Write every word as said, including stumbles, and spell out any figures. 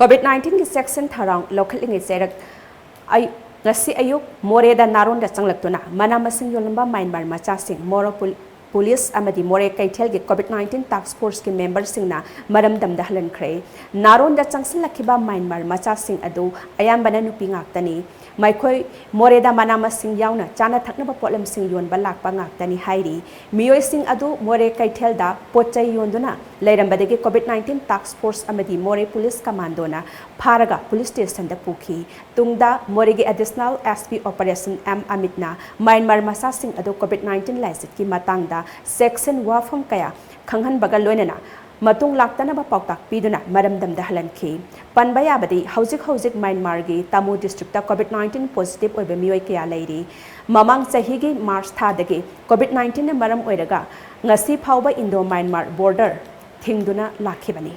COVID ꯅꯥꯏꯟꯇꯤꯟꯒꯤ ꯆꯦꯛꯁꯤꯟ ꯊꯧꯔꯥꯡ ꯂꯧꯈꯠꯂꯤꯉꯩ ꯆꯩꯔꯛ ꯑꯩ ꯉꯁꯤ ꯑꯌꯨꯛ ꯃꯣꯔꯦꯗ ꯅꯥꯔꯣꯟꯗ ꯆꯪꯂꯛꯇꯨꯅ ꯃꯅꯥ ꯃꯁꯤꯡ ꯌꯣꯜꯂꯝꯕ ꯃ꯭ꯌꯥꯟꯃꯥꯔ ꯃꯆꯥꯁꯤꯡ ꯃꯣꯔꯣ ꯄꯨꯂꯤꯁ ꯑꯃꯗꯤ ꯃꯣꯔꯦ ꯀꯩꯊꯦꯜꯒꯤ ꯀꯣꯚꯤꯗ ꯅꯥꯏꯟꯇꯤꯟ ꯇꯥꯛꯁ ꯐꯣꯔꯁꯀꯤ ꯃꯦꯝꯕꯔꯁꯤꯡꯅ ꯃꯔꯝꯗꯝꯗ ꯍꯜꯍꯟꯈ꯭ꯔꯦ꯫ ꯅꯥꯔꯣꯟꯗ ꯆꯪꯁꯤꯜꯂꯛꯈꯤꯕ ꯃ꯭ꯌꯥꯟꯃꯥꯔ ꯃꯆꯥꯁꯤꯡ ꯑꯗꯨ ꯑꯌꯥꯝꯕꯅ ꯅꯨꯄꯤ ꯉꯥꯛꯇꯅꯤ꯫ ꯃꯈꯣꯏ ꯃꯣꯔꯦꯗ ꯃꯅꯥ ꯃꯁꯤꯡ ꯌꯥꯎꯅ ꯆꯥꯅ ꯊꯛꯅꯕ ꯄꯣꯠꯂꯝꯁꯤꯡ ꯌꯣꯟꯕ ꯂꯥꯛꯄ ꯉꯥꯛꯇꯅꯤ ꯍꯥꯏꯔꯤ꯫ ꯃꯤꯑꯣꯏꯁꯤꯡ ꯑꯗꯨ ꯃꯣꯔꯦ ꯀꯩꯊꯦꯜꯗ ꯄꯣꯠ ꯆꯩ ꯌꯣꯟꯗꯨꯅ ꯂꯩꯔꯝꯕꯗꯒꯤ ꯀꯣꯚꯤꯗ ꯅꯥꯏꯟꯇꯤꯟ ꯇꯥꯛꯁ ꯐꯣꯔꯁ ꯑꯃꯗꯤ ꯃꯣꯔꯦ ꯄꯨꯂꯤꯁ ꯀꯃꯥꯟꯗꯣꯅ ꯐꯥꯔꯒ ꯄꯨꯂꯤꯁ ꯁ꯭ꯇꯦꯁꯟꯗ ꯄꯨꯈꯤ꯫ ꯇꯨꯡꯗ ꯃꯣꯔꯦꯒꯤ additional S P operation M ꯑꯃꯤꯠꯅ ꯃ꯭ꯌꯥꯟꯃꯥꯔ ꯃꯆꯥꯁꯤꯡ ꯑꯗꯨ ꯀꯣꯚꯤꯗ ꯅꯥꯏꯟꯇꯤꯟ ꯂꯥꯏꯆꯠꯀꯤ ꯃꯇꯥꯡꯗ ꯆꯦꯛꯁꯤꯟ ꯋꯥꯐꯝ ꯀꯌꯥ ꯈꯪꯍꯟꯕꯒ ꯂꯣꯏꯅꯅ ꯃꯇꯨꯡ ꯂꯥꯛꯇꯅꯕ ꯄꯥꯎꯇꯥꯛ ꯄꯤꯗꯨꯅ ꯃꯔꯝꯗꯝꯗ ꯍꯜꯍꯟꯈꯤ꯫ ꯄꯟꯕ ꯌꯥꯕꯗꯤ ꯍꯧꯖꯤꯛ ꯍꯧꯖꯤꯛ ꯃ꯭ꯌꯥꯟꯃꯥꯔꯒꯤ Tamu district Covid nineteen positive ꯑꯣꯏꯕ ꯃꯤꯑꯣꯏ ꯀꯌꯥ ꯂꯩꯔꯤ꯫ ꯃꯃꯥꯡ ꯆꯍꯤꯒꯤ ꯃꯥꯔꯆ ꯊꯥꯗꯒꯤ ꯀꯣꯚꯤꯗ ꯅꯥꯏꯟꯇꯤꯟꯅ ꯃꯔꯝ ꯑꯣꯏꯔꯒ ꯉꯁꯤ ꯐꯥꯎꯕ ꯏꯟꯗꯣ ꯃ꯭ꯌꯥꯟꯃꯥꯔ ꯕꯣꯔꯗꯔ ꯊꯤꯡꯗꯨꯅ ꯂꯥꯛꯈꯤꯕꯅꯤ꯫